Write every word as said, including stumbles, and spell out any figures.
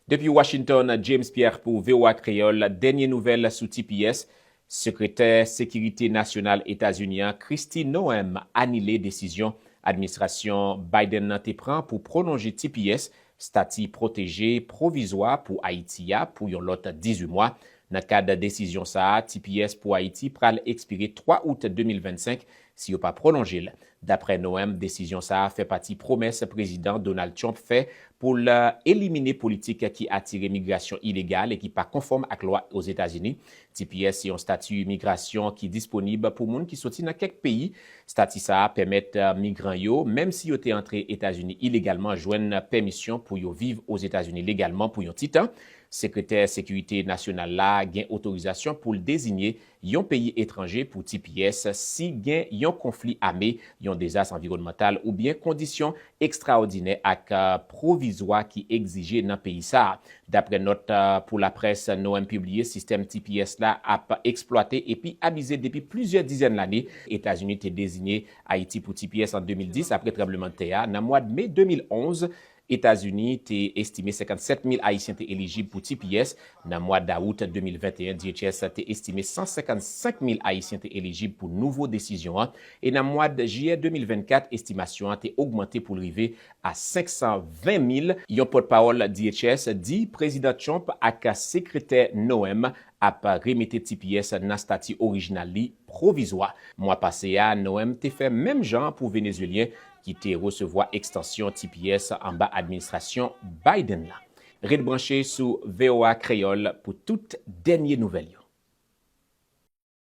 Depi Washington, James Pierre pou V O A Kreyòl, dènye nouvèl sou T P S. Sekretè Sekirite Nasyonal Etazini an, Kristi Noem, anile desizyon administrasyon Biden nan te pran pou pwolonje T P S, Stati Pwoteje Pwovizwa pou Ayiti a, pou yon lòt dizuit mwa. Nan kad desizyon sa a, T P S pou Ayiti pral ekspire twa out de mil vennsenk si yo pa pwolonje l. Daprè Noem, desizyon sa a fè pati pwomès Prezidan Donald Trump fè pou l elimine politik ki atire migrasyon ilegal e ki pa konfòm ak lwa Ozetazini. T P S se yon stati migrasyon ki disponib pou moun ki soti nan kèk peyi. Stati sa a pèmèt, eh, migran yo, menm si yo te antre Etazini ilegalman, jwenn pèmisyon pou yo viv Ozetazini legalman pou yon ti tan. Sekretè Sekirite Nasyonal la gen otorizasyon pou l deziye yon peyi etranje pou T P S si gen yon konfli ame, yon dezas anviwònmantal oubyen kondisyon ekstraòdinè ak, eh, pwovizwa ki egzije nan peyi sa a. Daprè nòt, eh, pou laprès Noem pibliye, sistèm T P S la ap eksplwate epi abize depi plizyè dizèn lane. Etazini te deziye Ayiti pou T P S an de mil dis apre tranblemanntè a. Nan mwa me de mil onz, Etazini te estime senkannsèt mil Ayisyen te elijib pou T P S. Nan mwa dawout de mil venteyen, D H S te estime san senkannsenk mil Ayisyen te elijib pou nouvo desizyon an. E nan mwa jiyè de mil vennkat, estimasyon an te ogmante pou l rive a senk san ven mil. Yon pòtpawòl D H S di Prezidan Trump ak Sekretè Noem ap remete T P S nan stati orijinal li pwovizwa. Mwa pase a, Noem te fè menm jan pou Venezuelyen ki te resevwa ekstansyon T P S anba administrasyon Biden la. Ret branche sou V O A Kreyòl pou tout dènye nouvèl yo.